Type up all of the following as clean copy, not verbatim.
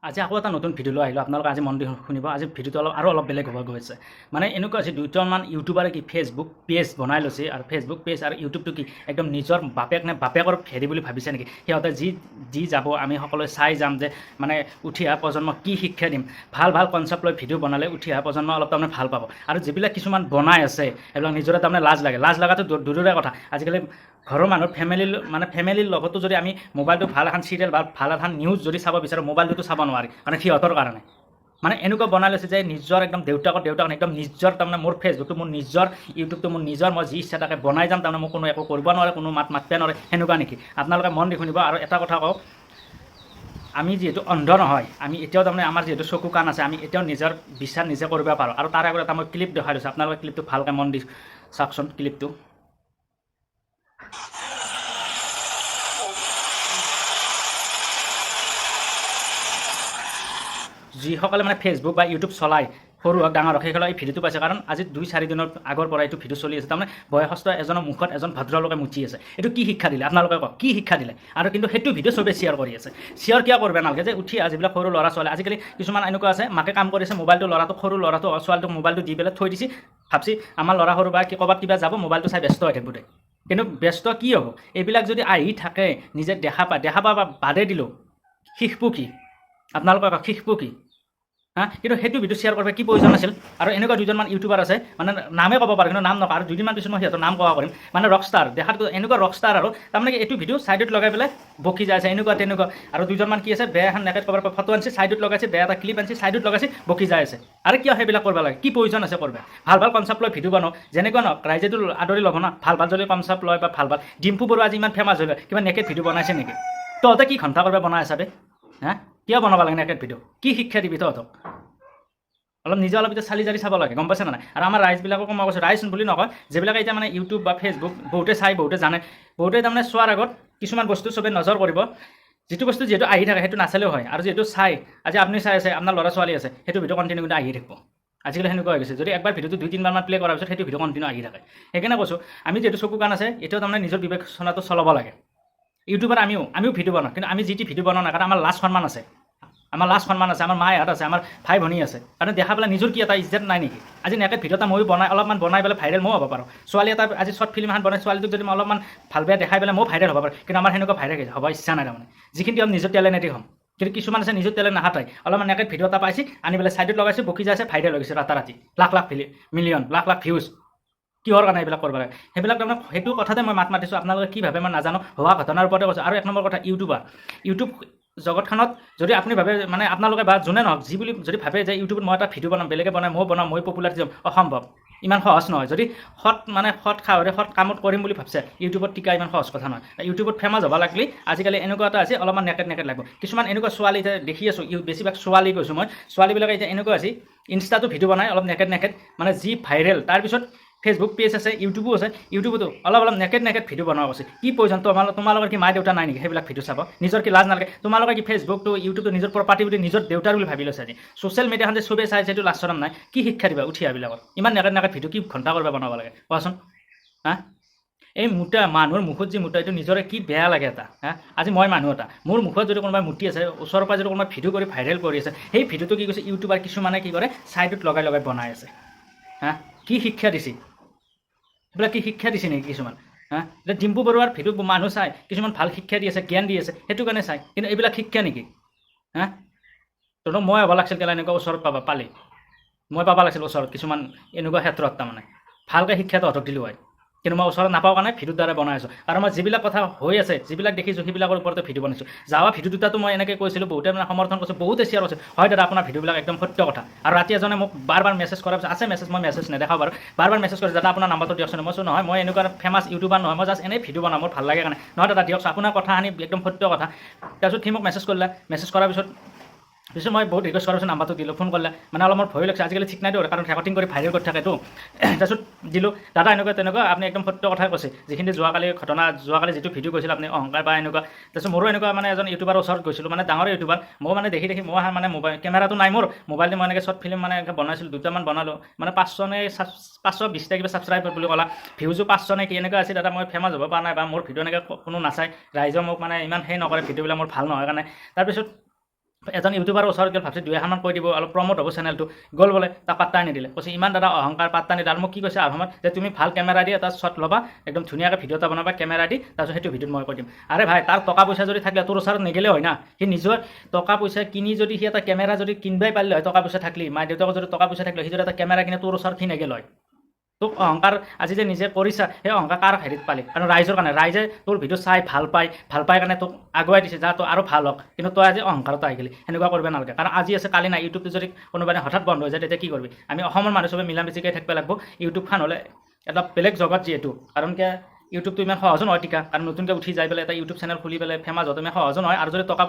আজি আকৌ এটা নতুন ভিডিঅ' লৈ আহিলোঁ। আপোনালোকে আজি মন দি শুনিব। আজি ভিডিঅ'টো অলপ আৰু অলপ বেলেগ হ'ব গৈ আছে। মানে এনেকুৱা হৈছে, দুজনমান ইউটিউবাৰে কি ফেচবুক পেজ বনাই লৈছে আৰু ফেচবুক পেজ আৰু ইউটিউবটো কি একদম নিজৰ বাপেক নে বাপেকৰ হেৰি বুলি ভাবিছে নেকি সিহঁতে? যি যি যাব আমি সকলোৱে চাই যাম যে মানে উঠি অহা প্ৰজন্মক কি শিক্ষা দিম। ভাল ভাল কনচেপ্ট লৈ ভিডিঅ' বনালে উঠি অহা প্ৰজন্ম অলপ তাৰমানে ভাল পাব। আৰু যিবিলাক কিছুমান বনাই আছে, সেইবিলাক নিজৰে তাৰমানে লাজ লাগে। লাজ লগাটো দূৰৰে কথা, আজিকালি ঘৰৰ মানুহ ফেমিলিৰ মানে ফেমিলিৰ লগতো যদি আমি মোবাইলটো ভাল এখন চিৰিয়েল বা ভাল এখন নিউজ যদি চাব বিচাৰোঁ, মোবাইলটোতো চাব নোৱাৰি। কাৰণ সিহঁতৰ কাৰণে মানে এনেকুৱা বনাই লৈছে যে নিজৰ একদম দেউতাকৰ দেউতাক একদম নিজৰ, তাৰমানে মোৰ ফেচবুকটো মোৰ নিজৰ, ইউটিউবটো মোৰ নিজৰ, মই যি ইচ্ছা তাকে বনাই যাম, তাৰমানে মোক কোনো একো কৰিব নোৱাৰে, কোনো মাত মাতিব নোৱাৰে, সেনেকুৱা নেকি? আপোনালোকে মন দি শুনিব। আৰু এটা কথা কওঁ, আমি যিহেতু অন্ধ নহয়, আমি এতিয়াও তাৰমানে আমাৰ যিহেতু চকু কাণ আছে, আমি এতিয়াও নিজৰ বিচাৰ নিজে কৰিব পাৰোঁ। আৰু তাৰ আগত এটা মই ক্লিপ দেখাই দিছোঁ, আপোনালোকে ক্লিপটো ভালকৈ মন দি চাওকচোন ক্লিপটো। যিসকলে মানে ফেচবুক বা ইউটিউব চলায়, সৰু হওক ডাঙৰ হওক, সেইসকলে এই ভিডিঅ'টো পাইছে। কাৰণ আজি 2-4 দিনৰ আগৰ পৰা এইটো ভিডিঅ' চলি আছে। তাৰমানে বয়সস্থ এজনৰ মুখত এজন ভদ্ৰলোকে মুচি আছে। এইটো কি শিক্ষা দিলে? আপোনালোকে কওক, কি শিক্ষা দিলে? আৰু কিন্তু সেইটো ভিডিঅ' চবেই শ্বেয়াৰ কৰি আছে। শ্বেয়াৰ কিয় কৰিব নালাগে যে উঠি অহা যিবিলাক সৰু ল'ৰা ছোৱালী, আজিকালি কিছুমান এনেকুৱা আছে, মাকে কাম কৰিছে, মোবাইলটো ল'ৰাটোক, সৰু ল'ৰাটো ছোৱালীটোক মোবাইলটো দি পেলাই থৈ দিছে। ভাবছি আমাৰ ল'ৰা সৰু বা কি ক'ৰবাত কিবা যাব, মোবাইলটো চাই ব্যস্ত হৈ থাকিব দে। কিন্তু ব্যস্ত কি হ'ব? এইবিলাক যদি আহি থাকে, নিজে দেখা পায়, দেখা পা বাদে দিলোঁ, শিখব কি? আপোনালোকে কওক, শিখব কি? হা, কিন্তু সেইটো ভিডিঅ' শ্বেয়াৰ কৰিব কি প্ৰয়োজন আছিল? আৰু এনেকুৱা দুজনমান ইউটিউবাৰ আছে, মানে নামে ক'ব পাৰোঁ কিন্তু নাম নকওঁ। আৰু দুদিনমান পিছত মই সিহঁতৰ নাম ক'ব পাৰিম। মানে ৰকষ্টাৰ, দেখাত এনেকুৱা ৰকষ্টাৰ আৰু তাৰমানে কি এইটো ভিডিঅ' ছাইডত লগাই পেলাই বকি যাই আছে, এনেকুৱা তেনেকুৱা। আৰু দুজনমান কি আছে, বেয়া এখন নেকেট ক'ৰবাৰ পৰা ফটো আনিছে, ছাইডত লগাইছে, বেয়া এটা ক্লিপ আনিছে, ছাইডত লগাইছে, বকি যাই আছে। আৰু কিয় সেইবিলাক কৰিব লাগে? কি প্ৰয়োজন আছে কৰিব? ভাল ভাল কনচেপ্ট লৈ ভিডিঅ' বনাওঁ, যেনেকুৱা নহওক ৰাইজেতো আদৰি ল'ব না। ভাল ভাল যদি কনচেপ্ট লয় বা ভাল ভাল, ডিম্পু বৰুৱা আজি ইমান ফেমাছ হৈ গ'ল, কিবা নেকেট ভিডিঅ' বনাইছে নেকি? তহঁতে কি ঘণ্টা কৰিব বনাই আছা বে? হা, কিয় বনাব লাগে নেকেট ভিডিঅ'? কি শিক্ষা দিবি তহঁতক? অলপ নিজে অলপ এতিয়া চালি জাৰি চাব লাগে, গম পাইছে নে নাই? আৰু আমাৰ ৰাইজবিলাককো মই কৈছোঁ, ৰাইজ বুলি নকয়, যিবিলাকে এতিয়া মানে ইউটিউব বা ফেচবুক বহুতে চাই, বহুতে জানে, বহুতে তাৰমানে চোৱাৰ আগত কিছুমান বস্তু চবে নজৰ কৰিব। যিটো বস্তু যিহেতু আহি থাকে, সেইটো নাচালেও হয়। আৰু যিহেতু চাই, আজি আপুনি চাই আছে, আপোনাৰ ল'ৰা ছোৱালী আছে, সেইটো ভিডিঅ' কণ্টিনিউ কিন্তু আহি থাকিব। আজিকালি সেনেকুৱা হৈ গৈছে। যদি একবাৰ ভিডিঅ'টো 2-3 বাৰমান প্লে কৰাৰ পিছত সেইটো ভিডিঅ' কণ্টিনিউ আহি থাকে। সেইকাৰণে কৈছোঁ, আমি যিহেতু চকু কাণ আছে, এতিয়াও তাৰমানে নিজৰ বিবেচনাটো চলাব লাগে। ইউটিউবাৰ আমিও আমিও ভিডিঅ' বনাওঁ, কিন্তু আমি যি টি ভিডিঅ' বনাওঁ নাই। কাৰণ আমাৰ লাজ সন্মান আছে, আমাৰ লাজ সন্মান আছে, আমাৰ মাহঁত আছে, আমাৰ ভাই ভনী আছে। কাৰণ দেখা পেলাই নিজৰ কি এটা ইজ্জত নাই নেকি? আজি নেকেট ভিডিঅ' এটা ময়ো বনাই অলপমান বনাই পেলাই ভাইৰেল ময়ো হ'ব পাৰোঁ। ছোৱালী এটা আজি শ্বৰ্ট ফিল্ম এখন বনাই ছোৱালীটোক যদি মই অলপমান ভাল বেয়া দেখাই পেলাই ময়ো ভাইৰেল হ'ব পাৰোঁ। কিন্তু আমাৰ সেনেকুৱা ভাইৰেল হ'ব ইচ্ছা নাই। তাৰমানে যিখিনি অলপ নিজৰ টেলেণ্টেদি হ'ম। কিন্তু কিছুমান আছে নিজৰ টেলেণ্ট নাখাটাই, অলপমান নেকেট ভিডিঅ' এটা পাইছে, আনি পেলাই ছাইডত লগাইছে, বকি যাইছে, ভাইৰেল হৈ গৈছে ৰাতাৰাতি, লাখ লাখ মিলিয়ন, লাখ লাখ ভিউজ। কিহৰ কাৰণে এইবিলাক কৰিব লাগে? সেইবিলাক তাৰমানে সেইটো কথাতে মই মাত মাতিছোঁ। আপোনালোকে কি ভাবে মই নাজানো, হোৱা ঘটনাৰ ওপৰতে কৈছোঁ। আৰু এক নম্বৰ কথা, ইউটিউবাৰ, ইউটিউব জগতখনত যদি আপুনি ভাবে, মানে আপোনালোকে বা যোনে নহওক, যি বুলি যদি ভাবে যে ইউটিউবত মই এটা ভিডিঅ' বনাম, বেলেগে বনাই ময়ো বনাম, মই পপুলাৰ যাম, অসম্ভৱ। ইমান সহজ নহয়। যদি সৎ মানে সৎ সাহসেৰে সৎ কামত কৰিম বুলি ভাবছে, ইউটিউবত টিকা ইমান সহজ কথা নহয়। ইউটিউবত ফেমাছ হ'ব লাগিলে আজিকালি এনেকুৱা এটা আছে, অলপমান নেকেট নেকেট লাগিব। কিছুমান এনেকুৱা ছোৱালী এতিয়া দেখি আছোঁ, বেছিভাগ ছোৱালী কৈছোঁ মই, ছোৱালীবিলাকে এতিয়া এনেকুৱা আছে, ইনষ্টাতো ভিডিঅ' বনাই অলপ নেকেট নেকেট, মানে যি ভাইৰেল। তাৰপিছত ফেচবুক পেজ আছে, ইউটিউবো আছে, ইউটিউবতো অলপ অলপ নেকেট নেকেট ভিডিঅ' বনোৱা কৈছে। কি প্ৰয়োজন? তোমালোকৰ কি মা দেউতা নাই নেকি সেইবিলাক ভিডিঅ' চাব? নিজৰ কি লাজ নালাগে? তোমালোকে কি ফেচবুকটো ইউটিউবটো নিজৰ প্ৰপাৰ্টি বুলি, নিজৰ দেউতাৰ বুলি ভাবি লৈছে? আজি ছ'চিয়েল মিডিয়াখন যে চবেই চাই, সেইটো লাজ চৰম নাই? কি শিক্ষা দিবা উঠি অহাবিলাকত? ইমান নেকেট নেকেট ভিডিঅ' কি ঘণ্টা কৰিব বনাব লাগে কোৱাচোন? হা, এই মুতা মানুহৰ মুখত যি মুতা, এইটো নিজৰে কি বেয়া লাগে এটা। হা, আজি মই মানুহ এটা, মোৰ মুখত যদি কোনোবাই মুতি আছে, ওচৰৰ পৰা যদি কোনোবাই ভিডিঅ' কৰি ভাইৰেল কৰি আছে, সেই ভিডিঅ'টো কি কৈছে ইউটিউবাৰ কিছুমানে, কি কৰে, ছাইডত লগাই লগাই বনাই আছে। হা, কি শিক্ষা দিছে সেইবিলাক? কি শিক্ষা দিছে নেকি কিছুমান? হা, এতিয়া ডিম্পু বৰুৱাৰ ভিডিঅ' মানুহ চাই, কিছুমান ভাল শিক্ষা দি আছে, জ্ঞান দি আছে, সেইটো কাৰণে চাই। কিন্তু এইবিলাক শিক্ষা নেকি? হা, তহঁতক মই হ'ব লাগিছিল কেলা এনেকুৱা ওচৰত পাবা পালি, মই পাব লাগিছিল ওচৰত কিছুমান এনেকুৱা ক্ষেত্ৰত, তাৰমানে ভালকৈ শিক্ষা তহঁতক দিলোঁ হয়। কিন্তু মই ওচৰত নাপাওঁ কাৰণে ভিডিঅ'ৰ দ্বাৰা বনাই আছোঁ। আৰু মই যিবিলাক কথা হৈ আছে, যিবিলাক দেখিছোঁ, সেইবিলাকৰ ওপৰতে ভিডিঅ' বনাইছোঁ। যোৱা ভিডিঅ' দুটাতো মই এনেকৈ কৈছিলোঁ, বহুতে মানে সমৰ্থন কৰিছোঁ, বহুতে শ্বেয়াৰ কৰিছে, হয় দাদা, আপোনাৰ ভিডিঅ'বিলাক একদম সত্য কথা। আৰু ৰাতি এজনে মোক বাৰ বাৰ মেছেজ কৰাৰ পিছত আছে মেছেজ, মই মেছেজ নেদেখাওঁ বাৰু, বাৰ বাৰ মেছেজ কৰিছে, দাদা আপোনাৰ নাম্বাৰটো দিয়কচোন। মই কৈছোঁ, নহয়, মই এনেকুৱা ফেমাছ ইউটিউবাৰ নহয়, মই জাষ্ট এনেই ভিডিঅ' বনাওঁ, মোৰ ভাল লাগে কাৰণে। নহয় দাদা, দিয়কচোন, আপোনাৰ কথা শুনি একদম সত্য কথা। তাৰপিছত সি মোক মেছেজ কৰিলে। মেছেজ কৰাৰ পিছত মই বহুত ৰিকুৱেষ্ট কৰাৰ পিছত নাম্বাৰটো দিলোঁ। ফোন কৰিলে, মানে অলপ মোৰ ভয় লাগিছে, আজিকালি ঠিক নাইতো, কাৰণ ৰেকৰ্ডিং কৰি ভাইৰেল কৰি থাকেতো। তাৰপিছত দিলোঁ, দাদা এনেকুৱা তেনেকুৱা, আপুনি একদম সত্য কথাই কৈছে, যিখিনি যোৱাকালি ঘটনা, যোৱাকালি যিটো ভিডিঅ' কৈছিল আপুনি অহংকাৰ বা এনেকুৱা। তাৰপিছত মোৰো এনেকুৱা মানে এজন ইউটিউবাৰৰ ওচৰত গৈছিলোঁ, মানে ডাঙৰ ইউটিউবাৰ, মই মানে দেখি দেখি মই মানে মোবাইল কেমেৰাটো নাই মোৰ, মোবাইল দি মই এনেকৈ শ্বৰ্ট ফিল্ম মানে এনেকৈ বনাইছিলোঁ, দুটামান বনালোঁ, মানে 500 নে 520টা কিবা ছাবস্ক্ৰাইবাৰ বুলি ক'লা, ভিউজো 500 নে কি এনেকুৱা আছিল। দাদা, মই ফেমাছ হ'ব পৰা নাই বা মোৰ ভিডিঅ' এনেকৈ কোনো নাচায়, ৰাইজে মোক মানে ইমান সেই নকৰে, ভিডিঅ'বিলাক মোৰ ভাল নহয় কাৰণে। তাৰপিছত এজন ইউটিউবাৰৰ ওচৰত গ'ল, ভাবছে দুই এষাৰমান কৈ দিব, অলপ প্ৰমোট হ'ব চেনেলটো। গ'ল বোলে, তাক পাত্তাই নিদিলে। কৈছে ইমান দাদা অহংকাৰ, পাত্তা নিদিলে। আৰু মোক কি কৈছে আৰম্ভত যে তুমি ভাল কেমেৰা দি এটা শ্বট ল'বা, একদম ধুনীয়াকৈ ভিডিঅ' এটা বনাবা কেমেৰা দি, তাৰপিছত সেইটো ভিডিঅ'ত মই কৈ দিম। আৰে ভাই, তাৰ টকা পইচা যদি থাকিলে তোৰ ওচৰত নেগেলে হয় না। সি নিজৰ টকা পইচা কিনি যদি সি এটা কেমেৰা যদি কিনিবাই পাৰিলে হয়, টকা পইচা থাকিলি, মা দেউতাকৰ যদি টকা পইচা থাকিলে, সি যদি এটা কেমেৰা কিনে তোৰ ওচৰত সি নেগেল হয়। তোক অহংকাৰ আজি যে নিজে কৰিছা, সেই অহংকাৰ কাৰ হেৰিত পালি? কাৰণ ৰাইজৰ কাৰণে, ৰাইজে তোৰ ভিডিঅ' চাই ভাল পায়, ভাল পাই কাৰণে তোক আগুৱাই দিছে, যা তই আৰু ভাল হওক। কিন্তু তই আজি অহংকাৰত আহি গ'লি। সেনেকুৱা কৰিব নালাগে, কাৰণ আজি আছে কালি নাই। ইউটিউবটো যদি কোনোবা দিনা হঠাৎ বন্ধ হৈ যায়, তেতিয়া কি কৰিবি? আমি অসমৰ মানুহ চবে মিলা মিছিকৈ থাকিব লাগিব। ইউটিউবখন হ'লে এটা বেলেগ জগত যিহেতু, কাৰণ কিয় ইউটিউবটো ইমান সহজো নহয় টিকা, কাৰণ নতুনকৈ উঠি যাই পেলাই এটা ইউটিউব চেনেল খুলি পেলাই ফেমাছ হোৱাটো ইমান সহজো নহয়। আৰু যদি টকা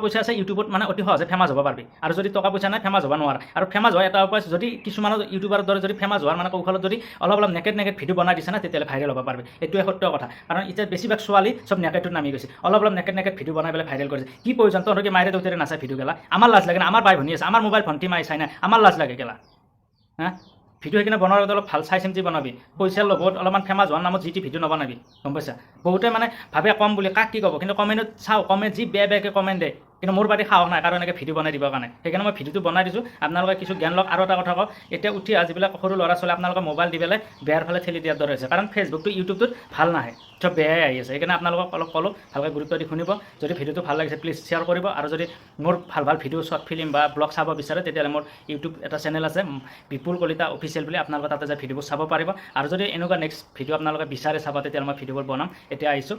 পইচা আছে, ইউটিউবত মানে অতি সহজে ফেমাছ হ'ব পাৰিবি। আৰু যদি টকা পইচা নাই, ফেমাছ হ'ব নোৱাৰা। আৰু ফেমাছ হোৱা এটা উপায়, যদি কিছুমানৰ ইউটিউবাৰৰ দৰে যদি ফেমাছ হোৱাৰ মানে কৌশলত যদি অলপ অলপ নেকেট নেকেট ভিডিঅ' বনাই দিছে না, তেতিয়াহ'লে ভাইৰেল হ'ব পাৰিবি। এইটোৱে সত্য কথা। কাৰণ এতিয়া বেছিভাগ ছোৱালী চব নেকেটত নামি গৈছে, অলপ অলপ নেকেট নেকেট ভিডিঅ' বনাই পেলাই ভাইৰেল কৰিছে। কি প্ৰয়োজন? তহঁতৰ কি মায়েৰে দেউতাৰে নাচাই ভিডিঅ' গেলা? আমাৰ লাজ লাগে না? আমাৰ বাই ভনী আছে, আমাৰ মোবাইল ভণ্টি মায়ে চাই না? আমাৰ লাজ লাগে গেলা। হা, ভিডিঅ' সেইকাৰণে বনোৱাৰ আগতে অলপ ভাল চাই চিন্তি বনাবি। পইচাৰ লোভত অলপমান ফেমাছ হোৱাৰ নামত যি টি ভিডিঅ' নবনাবি, গম পাইছা? বহুতে মানে ভাবে কম বুলি, কাক কি ক'ব, কিন্তু কমেণ্টত চাওঁ, কমেণ্ট যি বেয়া বেয়াকৈ কমেণ্ট দিয়ে। কিন্তু মোৰ বাদে সাহস নাই কাৰণ এনেকৈ ভিডিঅ' বনাই দিবৰ কাৰণে। সেইকাৰণে মই ভিডিঅ'টো বনাই দিছোঁ, আপোনালোকে কিছু জ্ঞান লওক। আৰু এটা কথা কওঁ, এতিয়া উঠি অহা যিবিলাক সৰু ল'ৰা ছোৱালী, আপোনালোকে মোবাইল দি পেলাই বেয়াৰ ফালে ঠেলি দিয়াৰ দৰে হৈছে, কাৰণ ফেচবুকটো ইউটিউবটোত ভাল নাহে, চব বেয়াই আহি আছে। সেইকাৰণে আপোনালোকক অলপ ক'লোঁ, ভালকৈ গুৰুত্ব দি শুনিব। যদি ভিডিঅ'টো ভাল লাগিছে, প্লিজ শ্বেয়াৰ কৰিব। আৰু যদি মোৰ ভাল ভাল ভিডিঅ', শ্বৰ্ট ফিল্ম বা ব্লগ চাব বিচাৰে, তেতিয়াহ'লে মোৰ ইউটিউব এটা চেনেল আছে, বিপুল কলিতা অফিচিয়েল বুলি, আপোনালোকে তাতে যাই ভিডিঅ'বোৰ চাব পাৰিব। আৰু যদি এনেকুৱা নেক্সট ভিডিঅ' আপোনালোকে বিচাৰে চাব, তেতিয়াহ'লে মই ভিডিঅ'বোৰ বনাম। এতিয়া আহিছোঁ।